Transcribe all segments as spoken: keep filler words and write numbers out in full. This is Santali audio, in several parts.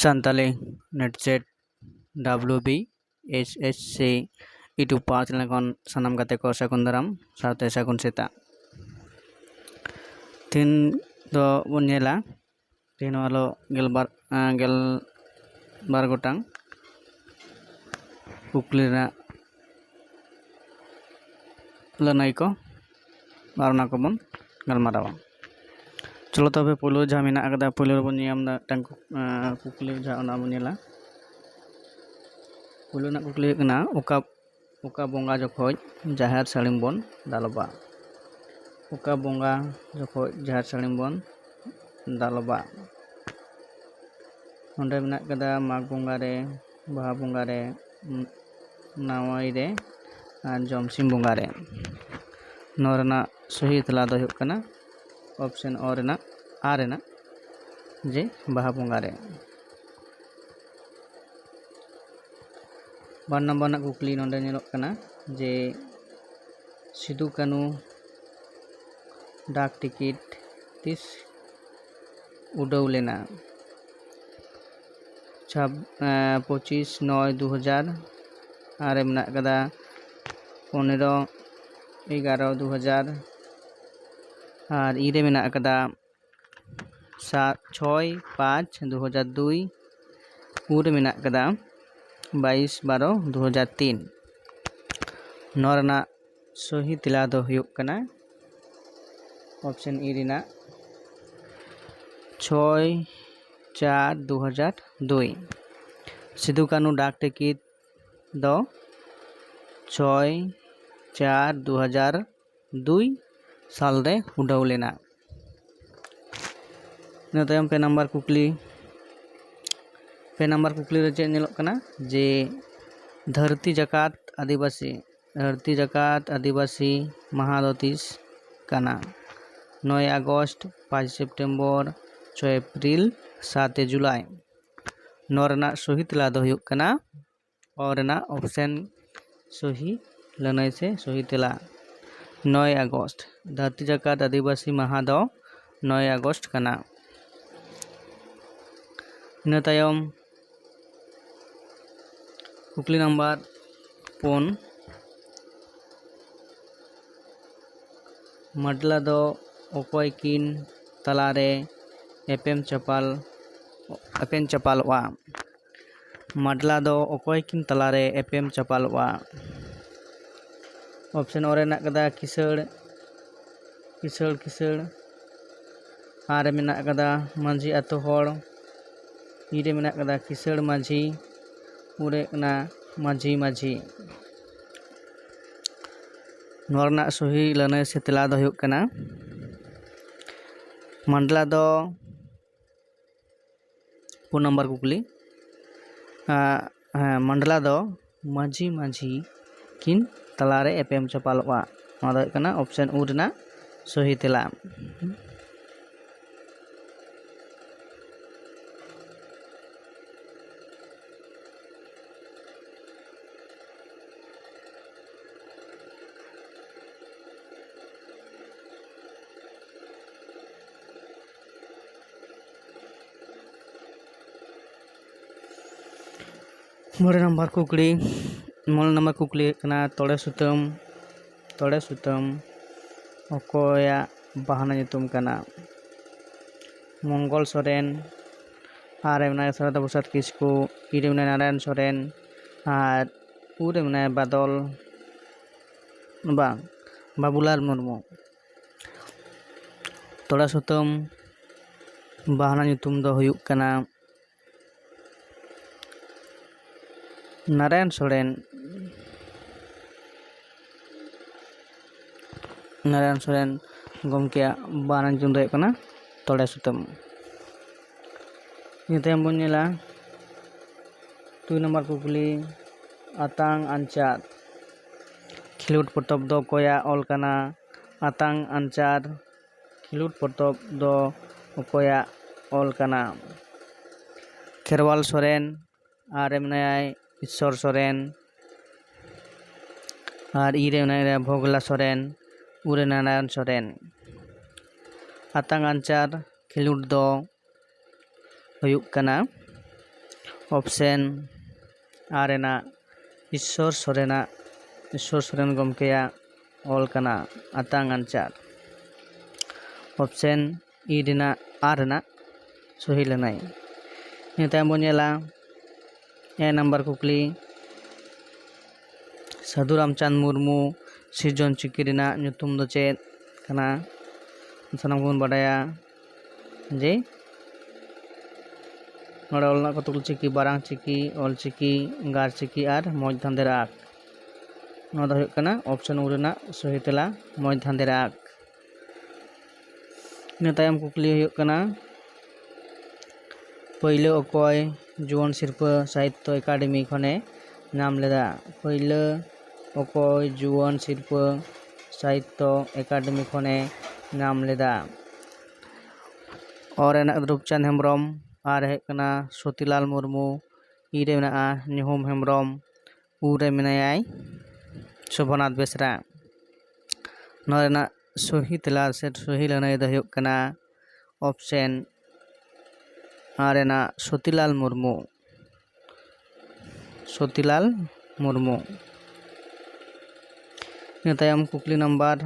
Santali NET SET WBSSC YouTube ᱯᱟᱥ ᱞᱮᱱᱠᱷᱟᱱ ᱥᱟᱱᱟᱢ ᱜᱟᱛᱮ ᱠᱚ ᱥᱟᱹᱜᱩᱱ ᱫᱟᱨᱟᱢ ᱥᱟᱶᱛᱮ ᱥᱟᱹᱜᱩᱱ ᱥᱮᱛᱟᱜ᱾ ᱛᱮᱦᱮᱧ ᱫᱚ ᱵᱚᱱ ᱧᱮᱞᱟ, ᱛᱮᱦᱮᱧ ᱱᱚᱣᱟ ᱦᱤᱞᱳᱜ ᱜᱮᱞᱵᱟᱨ, ᱮᱸ, ᱜᱮᱞ ᱵᱟᱨ ᱜᱚᱴᱟᱝ ᱠᱩᱠᱞᱤ ᱨᱮᱱᱟᱜ ᱞᱟᱹᱱᱟᱹᱭ ᱠᱚ ᱟᱨ ᱚᱱᱟ ᱠᱚᱵᱚᱱ ᱜᱟᱞᱢᱟᱨᱟᱣᱟ᱾ ᱪᱚᱞᱚ ᱛᱚᱵᱮ ᱯᱳᱭᱞᱳ ᱡᱟᱦᱟᱸ ᱢᱮᱱᱟᱜ ᱟᱠᱟᱫᱟ, ᱯᱳᱭᱞᱳ ᱨᱮᱵᱚᱱ ᱧᱮᱞ ᱧᱟᱢ ᱮᱫᱟ ᱢᱤᱫᱴᱟᱝ ᱠᱩ-, ᱮᱸ, ᱠᱩᱠᱞᱤ ᱡᱟᱦᱟᱸ ᱚᱱᱟ ᱵᱚᱱ ᱧᱮᱞᱟ᱾ ᱯᱳᱭᱞᱳ ᱨᱮᱱᱟᱜ ᱠᱩᱠᱞᱤ ᱦᱩᱭᱩᱜ ᱠᱟᱱᱟ, ᱚᱠᱟ, ᱚᱠᱟ ᱵᱚᱸᱜᱟ ᱡᱚᱠᱷᱚᱡ ᱡᱟᱦᱮᱨ ᱥᱟᱹᱲᱤᱢ ᱵᱚᱱ ᱫᱟᱞᱚᱵᱟ? ᱚᱠᱟ ᱵᱚᱸᱜᱟ ᱡᱚᱠᱷᱚᱡ ᱡᱟᱦᱮᱨ ᱥᱟᱹᱲᱤᱢ ᱵᱚᱱ ᱫᱟᱞᱚᱵᱟ? ᱱᱚᱸᱰᱮ ᱢᱮᱱᱟᱜ ᱠᱟᱫᱟ ᱢᱟᱜᱽ ᱵᱚᱸᱜᱟ ᱨᱮ, ᱵᱟᱦᱟ ᱵᱚᱸᱜᱟ ᱨᱮ, ᱩᱸ, ᱱᱟᱣᱟᱭ ᱨᱮ ᱟᱨ ᱡᱚᱢᱥᱤᱢ ᱵᱚᱸᱜᱟ ᱨᱮ᱾ ᱱᱚᱣᱟ ᱨᱮᱱᱟᱜ ᱥᱚᱦᱤ ᱛᱮᱞᱟ ᱫᱚ ᱦᱩᱭᱩᱜ ᱠᱟᱱᱟ option ᱚ ᱨᱮᱱᱟᱜ, ᱟ ᱨᱮᱱᱟᱜ, ᱡᱮ ᱵᱟᱦᱟ ᱵᱚᱸᱜᱟ ᱨᱮ᱾ ᱵᱟᱨ ᱱᱟᱢᱵᱟᱨ ᱨᱮᱱᱟᱜ ᱠᱩᱠᱞᱤ ᱱᱚᱰᱮ ᱧᱮᱞᱚᱜ ᱠᱟᱱᱟ ᱡᱮ ᱥᱤᱫᱩ ᱠᱟᱹᱱᱩ ᱰᱟᱠ ᱴᱤᱠᱤᱴ ᱛᱤᱥ ᱩᱰᱟᱹᱣ ᱞᱮᱱᱟ? ᱪᱷᱟᱵ-, ᱮᱸ, ᱯᱚᱸᱪᱤᱥ ᱱᱚᱭ ᱫᱩ ᱦᱟᱡᱟᱨ, ᱟᱨ ᱨᱮ ᱢᱮᱱᱟᱜ ᱠᱟᱫᱟ ᱯᱚᱱᱮᱨᱚ ᱮᱜᱟᱨᱚ ᱫᱩ ᱦᱟᱡᱟᱨ, ᱟᱨ ᱤ ᱨᱮ ᱢᱮᱱᱟᱜ ᱠᱟᱫᱟ ᱥᱟᱛ, ᱪᱷᱚᱭ ᱯᱟᱸᱪ ᱫᱩ ᱦᱟᱡᱟᱨ ᱫᱩᱭ, ᱩ ᱨᱮ ᱢᱮᱱᱟᱜ ᱠᱟᱫᱟ ᱵᱟᱭᱤᱥ ᱵᱟᱨᱚ ᱫᱩ ᱦᱟᱡᱟᱨ ᱛᱤᱱ᱾ ᱱᱚᱣᱟ ᱨᱮᱱᱟᱜ ᱥᱚᱦᱤ ᱛᱮᱞᱟ ᱫᱚ ᱦᱩᱭᱩᱜ ᱠᱟᱱᱟ option ᱤ ᱨᱮᱱᱟᱜ ᱪᱷᱚᱭ ᱪᱟᱨ ᱫᱩ ᱦᱟᱡᱟᱨ ᱫᱩᱭ᱾ ᱥᱤᱫᱩ ᱠᱟᱹᱱᱩ ᱰᱟᱠ ᱴᱤᱠᱤᱴ ᱫᱚ ᱪᱷᱚᱭ ᱪᱟᱨ ᱫᱩ ᱦᱟᱡᱟᱨ ᱫᱩᱭ ᱥᱟᱞ ᱨᱮ ᱩᱰᱟᱹᱣ ᱞᱮᱱᱟ᱾ ᱤᱱᱟᱹ ᱛᱟᱭᱚᱢ ᱯᱮ ᱱᱟᱢᱵᱟᱨ ᱠᱩᱠᱞᱤ, ᱯᱮ ᱱᱟᱢᱵᱟᱨ ᱠᱩᱠᱞᱤ ᱨᱮ ᱪᱮᱫ ᱧᱮᱞᱚᱜ ᱠᱟᱱᱟ ᱡᱮ ᱫᱷᱟᱹᱨᱛᱤ ᱡᱟᱠᱟᱛ ᱟᱹᱫᱤᱵᱟᱹᱥᱤ, ᱫᱷᱟᱹᱨᱛᱤ ᱡᱟᱠᱟᱛ ᱟᱹᱫᱤᱵᱟᱹᱥᱤ ᱢᱟᱦᱟ ᱫᱚ ᱛᱤᱥ ᱠᱟᱱᱟ? ᱱᱚᱭ ᱟᱜᱚᱥᱴ, ᱯᱟᱸᱪ ᱥᱮᱯᱴᱮᱢᱵᱚᱨ, ᱪᱷᱚᱭ ᱮᱯᱨᱤᱞ, ᱥᱟᱛᱮ ᱡᱩᱞᱟᱭ᱾ ᱱᱚᱣᱟ ᱨᱮᱱᱟᱜ ᱥᱚᱦᱤ ᱛᱮᱞᱟ ᱫᱚ ᱦᱩᱭᱩᱜ ᱠᱟᱱᱟ ᱚ ᱨᱮᱱᱟᱜ option ᱥᱚᱦᱤ ᱞᱟᱹᱱᱟᱹᱭ ᱥᱮ ᱥᱚᱦᱤ ᱛᱮᱞᱟ ᱱᱚᱭ ᱟᱜᱚᱥᱴ᱾ ᱫᱷᱟᱹᱨᱛᱤ ᱡᱟᱠᱟᱛ ᱟᱹᱫᱤᱵᱟᱹᱥᱤ ᱢᱟᱦᱟ ᱫᱚ ᱱᱚᱭ ᱟᱜᱚᱥᱴ ᱠᱟᱱᱟ᱾ ᱤᱱᱟᱹ ᱛᱟᱭᱚᱢ ᱠᱩᱠᱞᱤ ᱱᱟᱢᱵᱟᱨ ᱯᱩᱱ, ᱢᱟᱰᱞᱟ ᱫᱚ ᱚᱠᱚᱭ ᱠᱤᱱ ᱛᱟᱞᱟᱨᱮ ᱮᱯᱮᱢ ᱪᱟᱯᱟᱞ, ᱮᱯᱮᱢ ᱪᱟᱯᱟᱞᱚᱜᱼᱟ? ᱢᱟᱰᱞᱟ ᱫᱚ ᱚᱠᱚᱭ ᱠᱤᱱ ᱛᱟᱞᱟᱨᱮ ᱮᱯᱮᱢ ᱪᱟᱯᱟᱞᱚᱜᱼᱟ? ᱚᱯᱥᱮᱱ ᱚ ᱨᱮ ᱢᱮᱱᱟᱜ ᱠᱟᱫᱟ ᱠᱤᱥᱟᱹᱲ, ᱠᱤᱥᱟᱹᱲ ᱠᱤᱥᱟᱹᱲ᱾ ᱟᱨ ᱨᱮ ᱢᱮᱱᱟᱜ ᱠᱟᱫᱟ ᱢᱟᱹᱡᱷᱤ ᱟᱹᱛᱩ ᱦᱚᱲ᱾ ᱤ ᱨᱮ ᱢᱮᱱᱟᱜ ᱠᱟᱫᱟ ᱠᱤᱥᱟᱹᱲ ᱢᱟᱹᱡᱷᱤ᱾ ᱩ ᱨᱮ ᱦᱩᱭᱩᱜ ᱠᱟᱱᱟ ᱢᱟᱹᱡᱷᱤ ᱢᱟᱹᱡᱷᱤ᱾ ᱱᱚᱣᱟ ᱨᱮᱱᱟᱜ ᱥᱚᱦᱤ ᱞᱟᱹᱱᱟᱹᱭ ᱥᱮ ᱛᱮᱞᱟ ᱫᱚ ᱦᱩᱭᱩᱜ ᱠᱟᱱᱟ ᱢᱟᱱᱰᱞᱟ ᱫᱚ ᱯᱩᱱ ᱱᱟᱢᱵᱟᱨ ᱠᱩᱠᱞᱤ᱾ ᱟᱸ, ᱦᱮᱸ, ᱢᱟᱱᱰᱞᱟ ᱫᱚ ᱢᱟᱹᱡᱷᱤ ᱢᱟᱹᱡᱷᱤ ᱠᱤᱱ ᱛᱟᱞᱟᱨᱮ ᱮᱯᱮᱢ ᱪᱟᱯᱟᱞᱚᱜᱼᱟ᱾ ᱱᱚᱣᱟ ᱫᱚ ᱦᱩᱭᱩᱜ ᱠᱟᱱᱟ ᱚᱯᱥᱮᱱ ᱩ ᱨᱮᱱᱟᱜ ᱥᱚᱦᱤ ᱛᱮᱞᱟ᱾ ᱢᱚᱬᱮ ᱱᱟᱢᱵᱟᱨ ᱠᱩᱠᱞᱤ, ᱢᱚᱬᱮ ᱱᱟᱢᱵᱟᱨ ᱠᱩᱠᱞᱤ ᱦᱩᱭᱩᱜ ᱠᱟᱱᱟ, ᱛᱚᱲᱮ ᱥᱩᱛᱟᱹᱢ, ᱛᱚᱲᱮ ᱥᱩᱛᱟᱹᱢ ᱚᱠᱚᱭᱟᱜ ᱵᱟᱦᱱᱟ ᱧᱩᱛᱩᱢ ᱠᱟᱱᱟ? ᱢᱚᱝᱜᱚᱞ ᱥᱚᱨᱮᱱ, ᱟᱨ ᱨᱮ ᱢᱮᱱᱟᱭᱟ ᱥᱟᱨᱚᱫᱟ ᱯᱨᱚᱥᱟᱫᱽ ᱠᱤᱥᱠᱩ, ᱤ ᱨᱮ ᱢᱮᱱᱟᱭᱟ ᱱᱟᱨᱟᱭᱚᱱ ᱥᱚᱨᱮᱱ, ᱟᱨ ᱩ ᱨᱮ ᱢᱮᱱᱟᱭᱟ ᱵᱟᱫᱚᱞ, ᱵᱟᱝ, ᱵᱟᱵᱩᱞᱟᱞ ᱢᱩᱨᱢᱩ᱾ ᱛᱚᱲᱮ ᱥᱩᱛᱟᱹᱢ ᱵᱟᱦᱱᱟ ᱧᱩᱛᱩᱢ ᱫᱚ ᱦᱩᱭᱩᱜ ᱠᱟᱱᱟ ᱱᱟᱨᱟᱭᱚᱱ ᱥᱚᱨᱮᱱ᱾ ᱱᱟᱨᱟᱭᱚᱱ ᱥᱚᱨᱮᱱ ᱜᱚᱢᱠᱮᱭᱟᱜ ᱵᱟᱦᱱᱟ ᱧᱩᱛᱩᱢ ᱫᱚ ᱦᱩᱭᱩᱜ ᱠᱟᱱᱟ ᱛᱚᱲᱮ ᱥᱩᱛᱟᱹᱢ᱾ ᱤᱱᱟᱹ ᱛᱟᱭᱚᱢ ᱵᱚᱱ ᱧᱮᱞᱟ ᱫᱩᱭ ᱱᱟᱢᱵᱟᱨ ᱠᱩᱠᱞᱤ, ᱟᱛᱟᱝ ᱟᱧᱪᱟᱨ ᱠᱷᱮᱞᱳᱰ ᱯᱚᱛᱚᱵ ᱫᱚ ᱚᱠᱚᱭᱟᱜ ᱚᱞ ᱠᱟᱱᱟ? ᱟᱛᱟᱝ ᱟᱧᱪᱟᱨ ᱠᱷᱮᱞᱳᱰ ᱯᱚᱛᱚᱵ ᱫᱚ ᱚᱠᱚᱭᱟᱜ ᱚᱞ ᱠᱟᱱᱟ? ᱠᱷᱮᱨᱣᱟᱞ ᱥᱚᱨᱮᱱ, ᱟᱨ ᱨᱮ ᱢᱮᱱᱟᱭᱟᱭ ᱤᱥᱥᱚᱨ ᱥᱚᱨᱮᱱ, ᱟᱨ ᱤ ᱨᱮ ᱢᱮᱱᱟᱭᱟ ᱵᱷᱳᱜᱽᱞᱟ ᱥᱚᱨᱮᱱ, ᱩ ᱨᱮ ᱱᱟᱨᱟᱭᱚᱱ ᱥᱚᱨᱮᱱ᱾ ᱟᱛᱟᱝ ᱟᱧᱪᱟᱨ ᱠᱷᱮᱞᱳᱰ ᱫᱚ ᱦᱩᱭᱩᱜ ᱠᱟᱱᱟ ᱚᱯᱥᱮᱱ ᱟᱨ ᱨᱮᱱᱟᱜ ᱤᱥᱥᱚᱨ ᱥᱚᱨᱮᱱᱟᱜ, ᱤᱥᱥᱚᱨ ᱥᱚᱨᱮᱱ ᱜᱚᱢᱠᱮᱭᱟᱜ ᱚᱞ ᱠᱟᱱᱟ ᱟᱛᱟᱝ ᱟᱧᱪᱟᱨ᱾ ᱚᱯᱥᱮᱱ ᱤ ᱨᱮᱱᱟᱜ ᱟᱨ ᱨᱮᱱᱟᱜ ᱥᱚᱦᱤ ᱞᱟᱹᱱᱟᱹᱭ᱾ ᱤᱱᱟᱹ ᱛᱟᱭᱚᱢ ᱵᱚᱱ ᱧᱮᱞᱟ ᱮ ᱱᱟᱢᱵᱟᱨ ᱠᱩᱠᱞᱤ, ᱥᱟᱹᱫᱷᱩ ᱨᱟᱢᱪᱟᱸᱫᱽ ᱢᱩᱨᱢᱩ ᱥᱤᱨᱡᱚᱱ ᱪᱤᱠᱤ ᱨᱮᱱᱟᱜ ᱧᱩᱛᱩᱢ ᱫᱚ ᱪᱮᱫ ᱠᱟᱱᱟ? ᱥᱟᱱᱟᱢ ᱠᱚᱵᱚᱱ ᱵᱟᱰᱟᱭᱟ ᱡᱮ ᱱᱚᱰᱮ ᱚᱞ ᱨᱮᱱᱟᱜ ᱠᱚᱛᱚᱠ ᱪᱤᱠᱤ, ᱵᱟᱨᱟᱝ ᱪᱤᱠᱤ, ᱚᱞ ᱪᱤᱠᱤ, ᱜᱟᱨ ᱪᱤᱠᱤ ᱟᱨ ᱢᱚᱸᱡᱽ ᱫᱷᱟᱸᱫᱮᱨ ᱟᱸᱠ᱾ ᱱᱚᱣᱟ ᱫᱚ ᱦᱩᱭᱩᱜ ᱠᱟᱱᱟ ᱚᱯᱥᱮᱱ ᱩ ᱨᱮᱱᱟᱜ ᱥᱚᱦᱤ ᱛᱮᱞᱟ, ᱢᱚᱸᱡᱽ ᱫᱷᱟᱸᱫᱮᱨ ᱟᱸᱠ᱾ ᱤᱱᱟᱹ ᱛᱟᱭᱚᱢ ᱠᱩᱠᱞᱤ ᱦᱩᱭᱩᱜ ᱠᱟᱱᱟ, ᱯᱟᱹᱭᱞᱟᱹ ᱚᱠᱚᱭ ᱡᱩᱣᱟᱹᱱ ᱥᱤᱨᱯᱟᱹ ᱥᱟᱦᱤᱛᱛᱚ ᱮᱠᱟᱰᱮᱢᱤ ᱠᱷᱚᱱᱮ ᱧᱟᱢ ᱞᱮᱫᱟ? ᱯᱟᱹᱭᱞᱟᱹ ᱚᱠᱚᱭ ᱡᱩᱣᱟᱹᱱ ᱥᱤᱨᱯᱟᱹ ᱥᱟᱦᱤᱛᱛᱚ ᱮᱠᱟᱰᱮᱢᱤ ᱠᱷᱚᱱᱮ ᱧᱟᱢ ᱞᱮᱫᱟ? ᱚ ᱨᱮᱱᱟᱜ ᱨᱩᱯᱪᱟᱸᱫᱽ ᱦᱮᱢᱵᱨᱚᱢ, ᱟᱨ ᱦᱩᱭᱩᱜ ᱠᱟᱱᱟ ᱥᱚᱛᱤᱞᱟᱞ ᱢᱩᱨᱢᱩ, ᱤ ᱨᱮ ᱢᱮᱱᱟᱜᱼᱟ ᱧᱩᱦᱩᱢ ᱦᱮᱢᱵᱨᱚᱢ, ᱩ ᱨᱮ ᱢᱮᱱᱟᱭᱟᱭ ᱥᱳᱵᱷᱚᱱᱟᱛᱷ ᱵᱮᱥᱨᱟ᱾ ᱱᱚᱣᱟ ᱨᱮᱱᱟᱜ ᱥᱚᱦᱤ ᱛᱮᱞᱟ ᱥᱮ ᱥᱚᱦᱤ ᱞᱟᱹᱱᱟᱹᱭ ᱫᱚ ᱦᱩᱭᱩᱜ ᱠᱟᱱᱟ ᱚᱯᱥᱮᱱ ᱟᱨ ᱨᱮᱱᱟᱜ ᱥᱚᱛᱤᱞᱟᱞ ᱢᱩᱨᱢᱩ, ᱥᱚᱛᱤᱞᱟᱞ ᱢᱩᱨᱢᱩ᱾ ᱤᱱᱟᱹ ᱛᱟᱭᱚᱢ ᱠᱩᱠᱞᱤ ᱱᱟᱢᱵᱟᱨ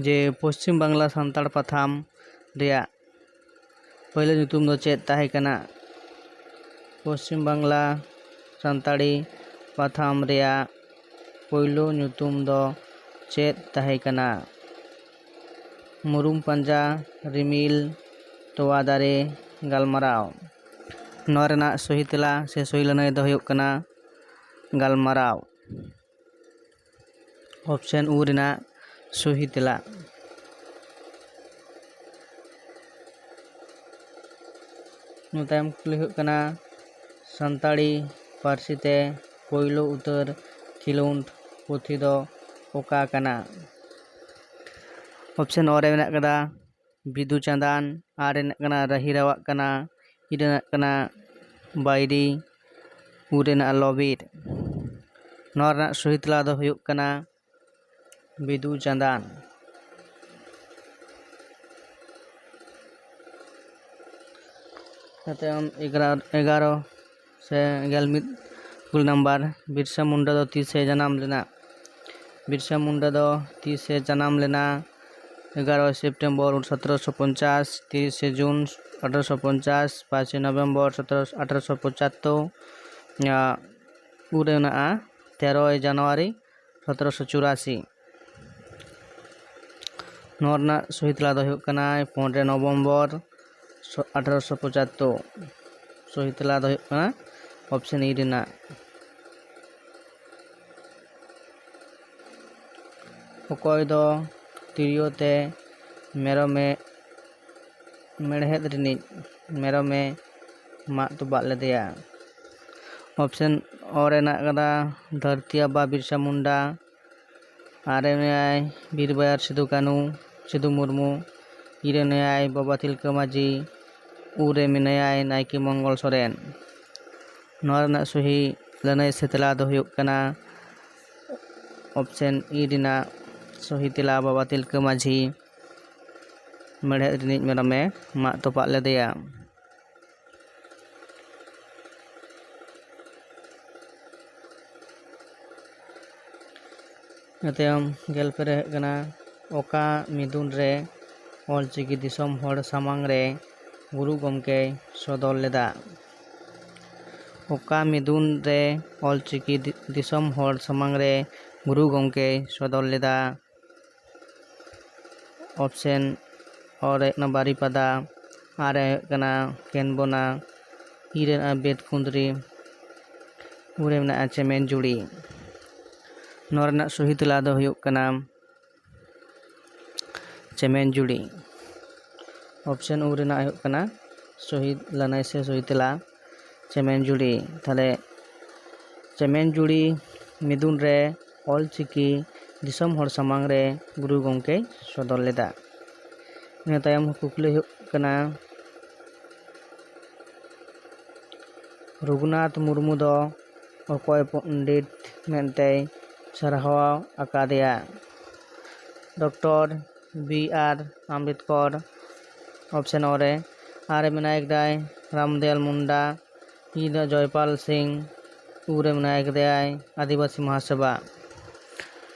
ᱡᱮ ᱯᱚᱥᱪᱤᱢ ᱵᱟᱝᱞᱟ ᱥᱟᱱᱛᱟᱲ ᱯᱟᱛᱷᱟᱢ ᱨᱮᱭᱟᱜ ᱯᱳᱭᱞᱳ ᱧᱩᱛᱩᱢ ᱫᱚ ᱪᱮᱫ ᱛᱟᱦᱮᱸ ᱠᱟᱱᱟ? ᱯᱚᱥᱪᱤᱢ ᱵᱟᱝᱞᱟ ᱥᱟᱱᱛᱟᱲᱤ ᱯᱟᱛᱷᱟᱢ ᱨᱮᱭᱟᱜ ᱯᱳᱭᱞᱳ ᱧᱩᱛᱩᱢ ᱫᱚ ᱪᱮᱫ ᱛᱟᱦᱮᱸ ᱠᱟᱱᱟ? ᱢᱩᱨᱩᱢ ᱯᱟᱸᱡᱟ, ᱨᱤᱢᱤᱞ, ᱛᱚᱣᱟ ᱫᱟᱨᱮ, ᱜᱟᱞᱢᱟᱨᱟᱣ᱾ ᱱᱚᱣᱟ ᱨᱮᱱᱟᱜ ᱥᱚᱦᱤ ᱛᱮᱞᱟ ᱥᱮ ᱥᱚᱦᱤ ᱞᱟᱹᱱᱟᱹᱭ ᱫᱚ ᱦᱩᱭᱩᱜ ᱠᱟᱱᱟ ᱜᱟᱞᱢᱟᱨᱟᱣ᱾ ᱚᱯᱥᱮᱱ ᱩ ᱨᱮᱱᱟᱜ ᱥᱚᱦᱤ ᱛᱮᱞᱟ᱾ ᱤᱱᱟᱹ ᱛᱟᱭᱚᱢ ᱠᱩᱠᱞᱤ ᱦᱩᱭᱩᱜ ᱠᱟᱱᱟ, ᱥᱟᱱᱛᱟᱲᱤ ᱯᱟᱹᱨᱥᱤ ᱛᱮ ᱯᱳᱭᱞᱳ ᱩᱛᱟᱹᱨ ᱠᱷᱮᱞᱳᱸᱰ ᱯᱩᱛᱷᱤ ᱫᱚ ᱚᱠᱟ ᱠᱟᱱᱟ? ᱚᱯᱥᱮᱱ ᱚ ᱨᱮ ᱢᱮᱱᱟᱜ ᱠᱟᱫᱟ ᱵᱤᱫᱩ ᱪᱟᱸᱫᱟᱱ, ᱟᱨ ᱨᱮᱱᱟᱜ ᱠᱟᱱᱟ ᱨᱟᱹᱦᱤ ᱨᱟᱣᱟᱜ ᱠᱟᱱᱟ, ᱤ ᱨᱮᱱᱟᱜ ᱠᱟᱱᱟ ᱵᱟᱭᱨᱤ, ᱩ ᱨᱮᱱᱟᱜ ᱞᱚᱵᱤᱨ᱾ ᱱᱚᱣᱟ ᱨᱮᱱᱟᱜ ᱥᱚᱦᱤ ᱛᱮᱞᱟ ᱫᱚ ᱦᱩᱭᱩᱜ ᱠᱟᱱᱟ ᱵᱤᱫᱩ ᱪᱟᱸᱫᱟᱱ᱾ ᱛᱟᱭᱚᱢ ᱮᱜᱟᱨᱚ ᱮᱜᱟᱨᱚ ᱥᱮ ᱜᱮᱞ ᱢᱤᱫ ᱠᱩᱲᱤ ᱱᱟᱢᱵᱟᱨ, ᱵᱤᱨᱥᱟ ᱢᱩᱱᱰᱟ ᱫᱚ ᱛᱤᱥᱮ ᱡᱟᱱᱟᱢ ᱞᱮᱱᱟ? ᱵᱤᱨᱥᱟ ᱢᱩᱱᱰᱟ ᱫᱚ ᱛᱤᱥᱮ ᱡᱟᱱᱟᱢ ᱞᱮᱱᱟ? ᱮᱜᱟᱨᱚ ᱥᱮᱯᱴᱮᱢᱵᱚᱨ ᱥᱚᱛᱨᱚᱥᱚ ᱯᱚᱧᱪᱟᱥ, ᱛᱤᱨᱤᱥᱮ ᱡᱩᱱ ᱟᱴᱷᱨᱚᱥᱚ ᱯᱚᱧᱪᱟᱥ, ᱯᱟᱸᱪᱮ ᱱᱚᱵᱷᱮᱢᱵᱚᱨ ᱥᱚᱛᱨᱚ ᱟᱴᱷᱨᱚᱥᱚ ᱯᱚᱸᱪᱟᱛᱛᱳᱨ᱾ ᱟᱸ, ᱩᱱᱨᱮ ᱢᱮᱱᱟᱜᱼᱟ ᱛᱮᱨᱚᱭ ᱡᱟᱱᱩᱣᱟᱨᱤ ᱥᱚᱛᱨᱚᱥᱚ ᱪᱩᱨᱟᱥᱤ᱾ ᱱᱚᱣᱟ ᱨᱮᱱᱟᱜ ᱥᱚᱦᱤ ᱛᱮᱞᱟ ᱫᱚ ᱦᱩᱭᱩᱜ ᱠᱟᱱᱟ ᱯᱚᱱᱨᱚ ᱱᱚᱵᱷᱮᱢᱵᱚᱨ ᱥᱚ-, ᱟᱴᱷᱨᱚᱥᱚ ᱯᱚᱸᱪᱟᱛᱛᱳᱨ᱾ ᱥᱚᱦᱤ ᱛᱮᱞᱟ ᱫᱚ ᱦᱩᱭᱩᱜ ᱠᱟᱱᱟ ᱚᱯᱥᱮᱱ ᱤ ᱨᱮᱱᱟᱜ᱾ ᱚᱠᱚᱭ ᱫᱚ ᱛᱤᱨᱭᱳ ᱛᱮ ᱢᱮᱨᱚᱢᱮ, ᱢᱮᱲᱦᱮᱫ ᱨᱤᱱᱤᱡ ᱢᱮᱨᱚᱢᱮ ᱢᱟᱜ ᱛᱚᱯᱟᱜ ᱞᱮᱫᱮᱭᱟ? ᱚᱯᱥᱮᱱ ᱚ ᱨᱮ ᱦᱮᱱᱟᱜ ᱠᱟᱫᱟ ᱫᱷᱟᱹᱨᱛᱤ ᱟᱵᱟ ᱵᱤᱨᱥᱟ ᱢᱩᱱᱰᱟ, ᱟᱨ ᱨᱮ ᱢᱮᱱᱟᱭ ᱵᱤᱨ ᱵᱟᱭᱟᱨ ᱥᱤᱫᱩ ᱠᱟᱹᱱᱩ, ᱥᱤᱫᱩ ᱢᱩᱨᱢᱩ, ᱤ ᱨᱮ ᱢᱮᱱᱟᱭ ᱵᱟᱵᱟ ᱛᱤᱞᱠᱟᱹ ᱢᱟᱹᱡᱷᱤ, ᱩ ᱨᱮ ᱢᱮᱱᱟᱭᱟᱭ ᱱᱟᱭᱠᱮ ᱢᱚᱝᱜᱚᱞ ᱥᱚᱨᱮᱱ᱾ ᱱᱚᱣᱟ ᱨᱮᱱᱟᱜ ᱥᱚᱦᱤ ᱞᱟᱹᱱᱟᱹᱭ ᱥᱮ ᱛᱮᱞᱟ ᱫᱚ ᱦᱩᱭᱩᱜ ᱠᱟᱱᱟ ᱚᱯᱥᱮᱱ ᱤ ᱨᱮᱱᱟᱜ ᱥᱚᱦᱤ ᱛᱮᱞᱟ ᱵᱟᱵᱟ ᱛᱤᱞᱠᱟᱹ ᱢᱟᱹᱡᱷᱤ ᱢᱮᱲᱦᱮᱫ ᱨᱤᱱᱤᱡ ᱢᱮᱨᱚᱢᱮ ᱢᱟᱜ ᱛᱚᱯᱟᱜ ᱞᱮᱫᱮᱭᱟ᱾ ᱤᱱᱟᱹ ᱛᱟᱭᱚᱢ ᱜᱮᱞ ᱯᱮ ᱨᱮ ᱦᱩᱭᱩᱜ ᱠᱟᱱᱟ, ᱚᱠᱟ ᱢᱤᱫᱩᱱ ᱨᱮ ᱚᱞᱪᱤᱠᱤ ᱫᱤᱥᱚᱢ ᱦᱚᱲ ᱥᱟᱢᱟᱝ ᱨᱮ ᱜᱩᱨᱩ ᱜᱚᱢᱠᱮᱭ ᱥᱚᱫᱚᱨ ᱞᱮᱫᱟ? ᱚᱠᱟ ᱢᱤᱫᱩᱱ ᱨᱮ ᱚᱞᱪᱤᱠᱤ ᱫᱤ-, ᱫᱤᱥᱚᱢ ᱦᱚᱲ ᱥᱟᱢᱟᱝ ᱨᱮ ᱜᱩᱨᱩ ᱜᱚᱢᱠᱮᱭ ᱥᱚᱫᱚᱨ ᱞᱮᱫᱟ? ᱚᱯᱥᱮᱱ ᱚ ᱨᱮ ᱦᱩᱭᱩᱜ ᱠᱟᱱᱟ ᱵᱟᱨᱤᱯᱟᱫᱟ, ᱟᱨ ᱨᱮ ᱦᱩᱭᱩᱜ ᱠᱟᱱᱟ ᱠᱮᱱᱵᱚᱱᱟ, ᱤ ᱨᱮ ᱢᱮᱱᱟᱜᱼᱟ ᱵᱮᱛᱠᱩᱸᱫᱽᱨᱤ, ᱩ ᱨᱮ ᱢᱮᱱᱟᱜᱼᱟ ᱪᱮᱢᱮᱱᱡᱩᱲᱤ᱾ ᱱᱚᱣᱟ ᱨᱮᱱᱟᱜ ᱥᱚᱦᱤ ᱛᱮᱞᱟ ᱫᱚ ᱦᱩᱭᱩᱜ ᱠᱟᱱᱟ ᱪᱮᱢᱮᱱᱡᱩᱲᱤ᱾ ᱚᱯᱥᱮᱱ ᱩ ᱨᱮᱱᱟᱜ ᱦᱩᱭᱩᱜ ᱠᱟᱱᱟ ᱥᱚᱦᱤ ᱞᱟᱹᱱᱟᱹᱭ ᱥᱮ ᱥᱚᱦᱤ ᱛᱮᱞᱟ ᱪᱮᱢᱮᱱᱡᱩᱲᱤ᱾ ᱛᱟᱦᱞᱮ ᱪᱮᱢᱮᱱᱡᱩᱲᱤ ᱢᱤᱫᱩᱱ ᱨᱮ ᱚᱞᱪᱤᱠᱤ ᱫᱤᱥᱚᱢ ᱦᱚᱲ ᱥᱟᱢᱟᱝ ᱨᱮ ᱜᱩᱨᱩ ᱜᱚᱢᱠᱮᱭ ᱥᱚᱫᱚᱨ ᱞᱮᱫᱟ᱾ ᱤᱱᱟᱹ ᱛᱟᱭᱚᱢ ᱠᱩᱠᱞᱤ ᱦᱩᱭᱩᱜ ᱠᱟᱱᱟ, ᱨᱚᱜᱷᱩᱱᱟᱛᱷ ᱢᱩᱨᱢᱩ ᱫᱚ ᱚᱠᱚᱭ ᱯᱚᱱᱰᱤᱛ ᱢᱮᱱᱛᱮᱭ ᱥᱟᱨᱦᱟᱣ ᱟᱠᱟᱫᱮᱭᱟ? Doctor B R Ambedkar, option ᱚ ᱨᱮ ᱟᱨ ᱢᱮᱱᱟᱭ ᱠᱮᱫᱟᱭ ᱨᱟᱢᱫᱮᱣ ᱢᱩᱱᱰᱟ᱾ ᱤ ᱫᱚ ᱡᱚᱭᱯᱟᱞ ᱥᱤᱝ᱾ ᱩ ᱨᱮ ᱢᱮᱱᱟᱭ ᱠᱮᱫᱟᱭ ᱟᱹᱫᱤᱵᱟᱹᱥᱤ ᱢᱚᱦᱟᱥᱚᱵᱷᱟ᱾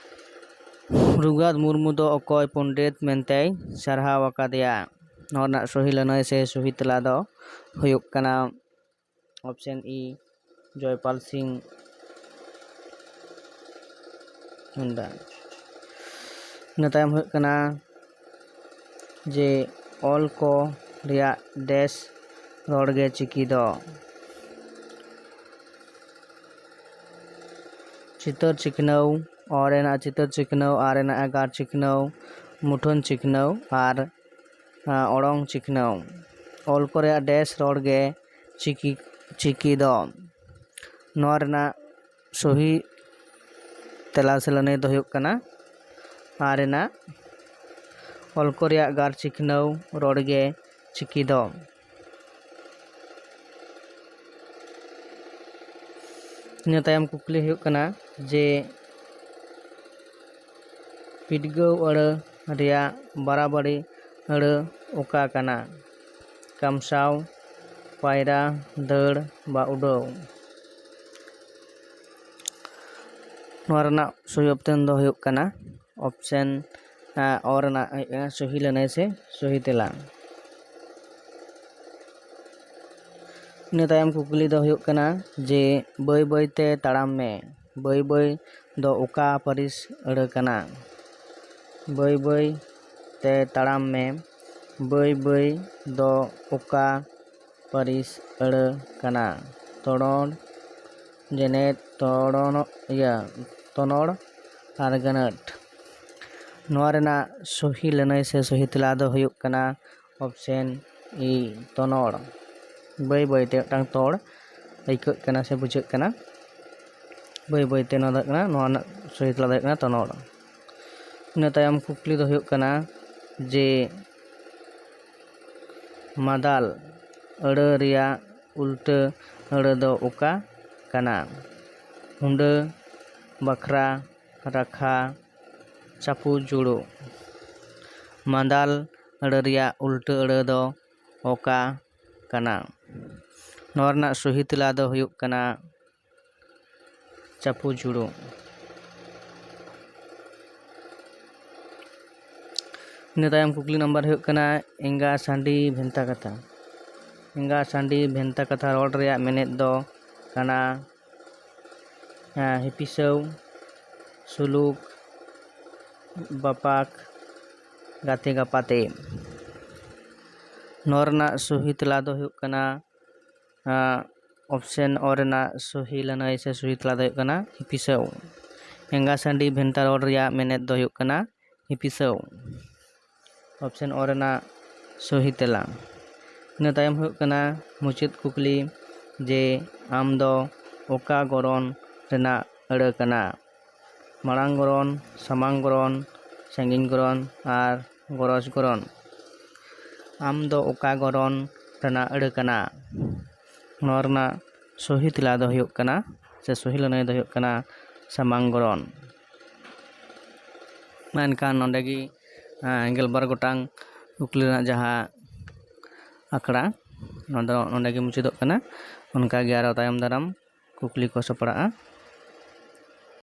ᱨᱩᱜᱷᱩᱱᱟᱛᱷ ᱢᱩᱨᱢᱩ ᱫᱚ ᱚᱠᱚᱭ ᱯᱚᱱᱰᱤᱛ ᱢᱮᱱᱛᱮᱭ ᱥᱟᱨᱦᱟᱣ ᱟᱠᱟᱫᱮᱭᱟ? ᱱᱚᱣᱟ ᱨᱮᱱᱟᱜ ᱥᱚᱦᱤ ᱞᱟᱹᱱᱟᱹᱭ ᱥᱮ ᱥᱚᱦᱤ ᱛᱮᱞᱟ ᱫᱚ ᱦᱩᱭᱩᱜ ᱠᱟᱱᱟ option E, ᱡᱚᱭᱯᱟᱞ ᱥᱤᱝ ᱢᱩᱱᱰᱟ᱾ ᱤᱱᱟᱹ ᱛᱟᱭᱚᱢ ᱦᱩᱭᱩᱜ ᱠᱟᱱᱟ ᱡᱮ ᱚᱞ ᱠᱚ ᱨᱮᱭᱟᱜ ᱰᱮᱥ ᱨᱚᱲ ᱜᱮ ᱪᱤᱠᱤ ᱫᱚ᱾ ᱪᱤᱛᱟᱹᱨ ᱪᱤᱠᱷᱱᱟᱹᱣ, ᱚ ᱨᱮᱱᱟᱜ ᱪᱤᱛᱟᱹᱨ ᱪᱤᱠᱷᱱᱟᱹᱣ, ᱟ ᱨᱮᱱᱟᱜ ᱟᱜᱟᱨ ᱪᱤᱠᱷᱱᱟᱹᱣ, ᱢᱩᱴᱷᱟᱹᱱ ᱪᱤᱠᱷᱱᱟᱹᱣ ᱟᱨ, ᱟ, ᱚᱲᱚᱝ ᱪᱤᱠᱷᱱᱟᱹᱣ᱾ ᱚᱞ ᱠᱚ ᱨᱮᱭᱟᱜ ᱰᱮᱥ ᱨᱚᱲ ᱜᱮ ᱪᱤᱠᱤ, ᱪᱤᱠᱤ ᱫᱚ᱾ ᱱᱚᱣᱟ ᱨᱮᱱᱟᱜ ᱥᱚᱦᱤ ᱛᱮᱞᱟ ᱥᱮ ᱞᱟᱹᱱᱟᱹᱭ ᱫᱚ ᱦᱩᱭᱩᱜ ᱠᱟᱱᱟ ᱟ ᱨᱮᱱᱟᱜ ᱚᱞ ᱠᱚ ᱨᱮᱭᱟᱜ ᱜᱟᱨ ᱪᱤᱠᱷᱱᱟᱹᱣ ᱨᱚᱲ ᱜᱮ ᱪᱤᱠᱤ ᱫᱚ᱾ ᱤᱱᱟᱹ ᱛᱟᱭᱚᱢ ᱠᱩᱠᱞᱤ ᱦᱩᱭᱩᱜ ᱠᱟᱱᱟ ᱡᱮ ᱯᱤᱰᱜᱟᱹᱣ ᱟᱹᱲᱟᱹ ᱨᱮᱭᱟᱜ ᱵᱟᱨᱟᱵᱟᱨᱤ ᱟᱹᱲᱟᱹ ᱚᱠᱟ ᱠᱟᱱᱟ? ᱠᱟᱢᱥᱟᱣ, ᱯᱟᱭᱨᱟ, ᱫᱟᱹᱲ ᱵᱟ ᱩᱰᱟᱹᱣ᱾ ᱱᱚᱣᱟ ᱨᱮᱱᱟᱜ ᱥᱚᱦᱤ option ᱫᱚ ᱦᱩᱭᱩᱜ ᱠᱟᱱᱟ option, ᱟ, ᱚ ᱨᱮᱱᱟᱜ ᱦᱩᱭᱩᱜ ᱠᱟᱱᱟ ᱥᱚᱦᱤ ᱞᱟᱹᱱᱟᱹᱭ ᱥᱮ ᱥᱚᱦᱤ ᱛᱮᱞᱟ᱾ ᱤᱱᱟᱹ ᱛᱟᱭᱚᱢ ᱠᱩᱠᱞᱤ ᱫᱚ ᱦᱩᱭᱩᱜ ᱠᱟᱱᱟ ᱡᱮ ᱵᱟᱹᱭ ᱵᱟᱹᱭ ᱛᱮ ᱛᱟᱲᱟᱢ ᱢᱮ, ᱵᱟᱹᱭ ᱵᱟᱹᱭ ᱫᱚ ᱚᱠᱟ ᱯᱟᱹᱨᱤᱥ ᱟᱹᱲᱟᱹ ᱠᱟᱱᱟ? ᱵᱟᱹᱭ ᱵᱟᱹᱭ ᱛᱮ ᱛᱟᱲᱟᱢ ᱢᱮ, ᱵᱟᱹᱭ ᱵᱟᱹᱭ ᱫᱚ ᱚᱠᱟ ᱯᱟᱹᱨᱤᱥ ᱟᱹᱲᱟᱹ ᱠᱟᱱᱟ? ᱛᱚᱲᱚᱲ, ᱡᱮᱱᱮᱫ, ᱛᱚᱲᱚᱱ, ᱤᱭᱟᱹ, ᱛᱚᱱᱚᱲ ᱟᱨ ᱜᱟᱹᱱᱟᱹᱴ᱾ ᱱᱚᱣᱟ ᱨᱮᱱᱟᱜ ᱥᱚᱦᱤ ᱞᱟᱹᱱᱟᱹᱭ ᱥᱮ ᱥᱚᱦᱤ ᱛᱮᱞᱟ ᱫᱚ ᱦᱩᱭᱩᱜ ᱠᱟᱱᱟ option E, ᱛᱚᱱᱚᱲ᱾ ᱵᱟᱹᱭ ᱵᱟᱹᱭ ᱛᱮ ᱢᱤᱫᱴᱟᱝ ᱛᱚᱲ ᱟᱹᱭᱠᱟᱹᱜ ᱠᱟᱱᱟ ᱥᱮ ᱵᱩᱡᱷᱟᱹᱜ ᱠᱟᱱᱟ᱾ ᱵᱟᱹᱭ ᱵᱟᱹᱭ ᱛᱮ ᱱᱚᱣᱟ ᱫᱚ ᱦᱩᱭᱩᱜ ᱠᱟᱱᱟ, ᱱᱚᱣᱟ ᱨᱮᱱᱟᱜ ᱥᱚᱦᱤ ᱛᱮᱞᱟ ᱫᱚ ᱦᱩᱭᱩᱜ ᱠᱟᱱᱟ ᱛᱚᱱᱚᱲ᱾ ᱤᱱᱟᱹ ᱛᱟᱭᱚᱢ ᱠᱩᱠᱞᱤ ᱫᱚ ᱦᱩᱭᱩᱜ ᱠᱟᱱᱟ ᱡᱮ ᱢᱟᱫᱟᱞ ᱟᱹᱲᱟᱹ ᱨᱮᱭᱟᱜ ᱩᱞᱴᱟᱹ ᱟᱹᱲᱟᱹ ᱫᱚ ᱚᱠᱟ ᱠᱟᱱᱟ? ᱦᱩᱸᱰᱟᱹ, ᱵᱟᱠᱷᱨᱟ, ᱨᱟᱠᱷᱟ, ᱪᱟᱯᱩ ᱡᱩᱲᱩ᱾ ᱢᱟᱫᱟᱞ ᱟᱹᱲᱟᱹ ᱨᱮᱭᱟᱜ ᱩᱞᱴᱟᱹ ᱟᱹᱲᱟᱹ ᱫᱚ ᱚᱠᱟ ᱠᱟᱱᱟ? ᱱᱚᱣᱟ ᱨᱮᱱᱟᱜ ᱥᱚᱦᱤ ᱛᱮᱞᱟ ᱫᱚ ᱦᱩᱭᱩᱜ ᱠᱟᱱᱟ ᱪᱟᱯᱩ ᱡᱷᱩᱲᱩ᱾ ᱤᱱᱟᱹ ᱛᱟᱭᱚᱢ ᱠᱩᱠᱞᱤ ᱱᱟᱢᱵᱟᱨ ᱦᱩᱭᱩᱜ ᱠᱟᱱᱟ ᱮᱸᱜᱟ ᱥᱟᱺᱰᱤ ᱵᱷᱮᱱᱛᱟ ᱠᱟᱛᱷᱟ᱾ ᱮᱸᱜᱟ ᱥᱟᱺᱰᱤ ᱵᱷᱮᱱᱛᱟ ᱠᱟᱛᱷᱟ ᱨᱚᱲ ᱨᱮᱭᱟᱜ ᱢᱮᱱᱮᱫ ᱫᱚ ᱠᱟᱱᱟ ᱦᱮᱸ, ᱦᱤᱯᱤᱥᱟᱹᱣ, ᱥᱩᱞᱩᱠ, ᱵᱟᱯᱟᱠ, ᱜᱟᱛᱮ ᱜᱟᱯᱟᱛᱮ᱾ ᱱᱚᱣᱟ ᱨᱮᱱᱟᱜ ᱥᱚᱦᱤ ᱛᱮᱞᱟ ᱫᱚ ᱦᱩᱭᱩᱜ ᱠᱟᱱᱟ ᱟᱸ, option ᱚ ᱨᱮᱱᱟᱜ ᱥᱚᱦᱤ ᱞᱟᱹᱱᱟᱹᱭ ᱥᱮ ᱥᱚᱦᱤ ᱛᱮᱞᱟ ᱫᱚ ᱦᱩᱭᱩᱜ ᱠᱟᱱᱟ ᱦᱤᱯᱤᱥᱟᱹᱣ᱾ ᱮᱸᱜᱟ ᱥᱟᱺᱰᱤ ᱵᱷᱮᱱᱛᱟ ᱨᱚᱲ ᱨᱮᱭᱟᱜ ᱢᱮᱱᱮᱫ ᱫᱚ ᱦᱩᱭᱩᱜ ᱠᱟᱱᱟ ᱦᱤᱯᱤᱥᱟᱹᱣ᱾ option ᱚ ᱨᱮᱱᱟᱜ ᱥᱚᱦᱤ ᱛᱮᱞᱟ᱾ ᱤᱱᱟᱹ ᱛᱟᱭᱚᱢ ᱦᱩᱭᱩᱜ ᱠᱟᱱᱟ ᱢᱩᱪᱟᱹᱫ ᱠᱩᱠᱞᱤ ᱡᱮ ᱟᱢ ᱫᱚ ᱚᱠᱟ ᱜᱚᱨᱚᱱ ᱨᱮᱱᱟᱜ ᱟᱹᱲᱟᱹ ᱠᱟᱱᱟ? ᱢᱟᱲᱟᱝ ᱜᱚᱨᱚᱱ, ᱥᱟᱢᱟᱝ ᱜᱚᱨᱚᱱ, ᱥᱟᱺᱜᱤᱧ ᱜᱚᱨᱚᱱ ᱟᱨ ᱜᱚᱨᱚᱡᱽ ᱜᱚᱨᱚᱱ᱾ ᱟᱢ ᱫᱚ ᱚᱠᱟ ᱜᱚᱨᱚᱱ ᱨᱮᱱᱟᱜ ᱟᱹᱲᱟᱹ ᱠᱟᱱᱟ? ᱱᱚᱣᱟ ᱨᱮᱱᱟᱜ ᱥᱚᱦᱤ ᱛᱮᱞᱟ ᱫᱚ ᱦᱩᱭᱩᱜ ᱠᱟᱱᱟ ᱥᱮ ᱥᱚᱦᱤ ᱞᱟᱹᱱᱟᱹᱭ ᱫᱚ ᱦᱩᱭᱩᱜ ᱠᱟᱱᱟ ᱥᱟᱢᱟᱝ ᱜᱚᱨᱚᱱ᱾ ᱢᱟ ᱮᱱᱠᱷᱟᱱ ᱱᱚᱰᱮ ᱜᱮ ᱜᱮᱞᱵᱟᱨ ᱜᱚᱴᱟᱝ ᱠᱩᱠᱞᱤ ᱨᱮᱱᱟᱜ ᱡᱟᱦᱟᱸ ᱟᱠᱷᱲᱟ, ᱱᱚᱣᱟ ᱫᱚ ᱱᱚᱰᱮ ᱜᱮ ᱢᱩᱪᱟᱹᱫᱚᱜ ᱠᱟᱱᱟ᱾ ᱚᱱᱠᱟ ᱜᱮ ᱟᱨᱚ ᱛᱟᱭᱚᱢ ᱫᱟᱨᱟᱢ ᱠᱩᱠᱞᱤ ᱠᱚ ᱥᱟᱯᱲᱟᱜᱼᱟ᱾